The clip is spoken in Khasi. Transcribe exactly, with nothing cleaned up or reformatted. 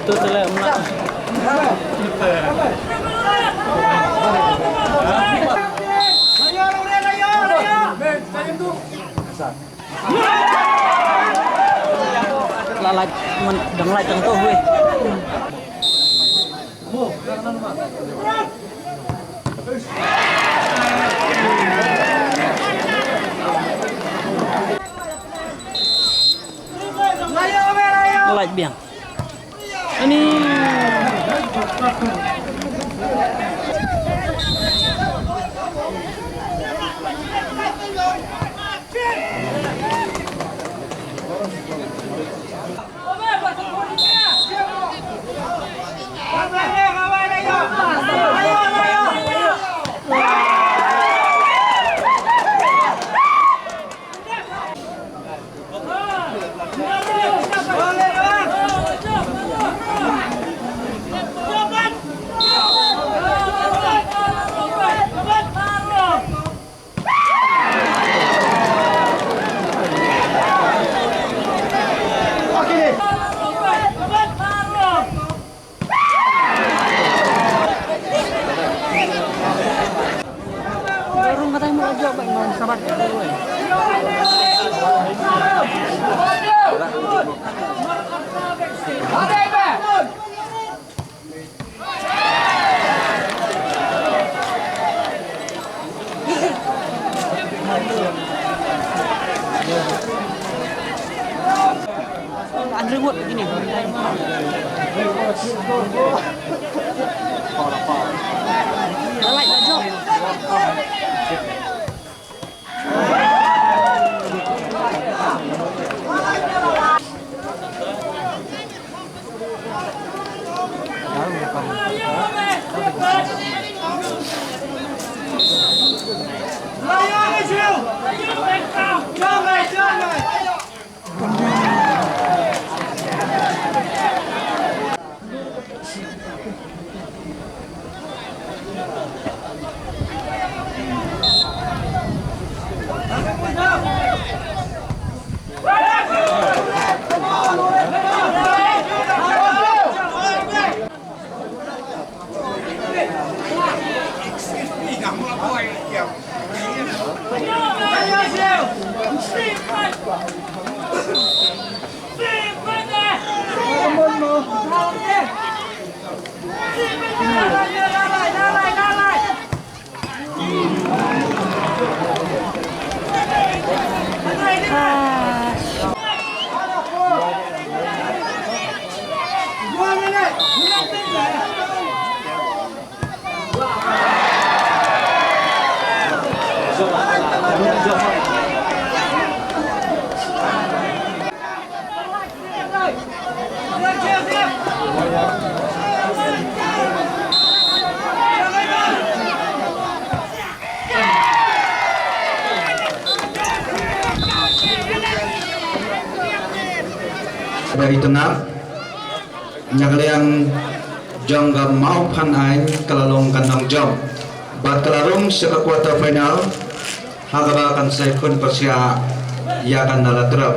La lait, man, dang lait tang tu, weh. Lait biang. Ani. Andre Wood ini. Lalai dah jauh. Ba itynnad na ka liang jong ka Mawphanaiñ ka la long ka nongjop bad ka la rung sha ka quarter final ha kaba kan sa ïakhun pyrshah ïa ka Nalatrep.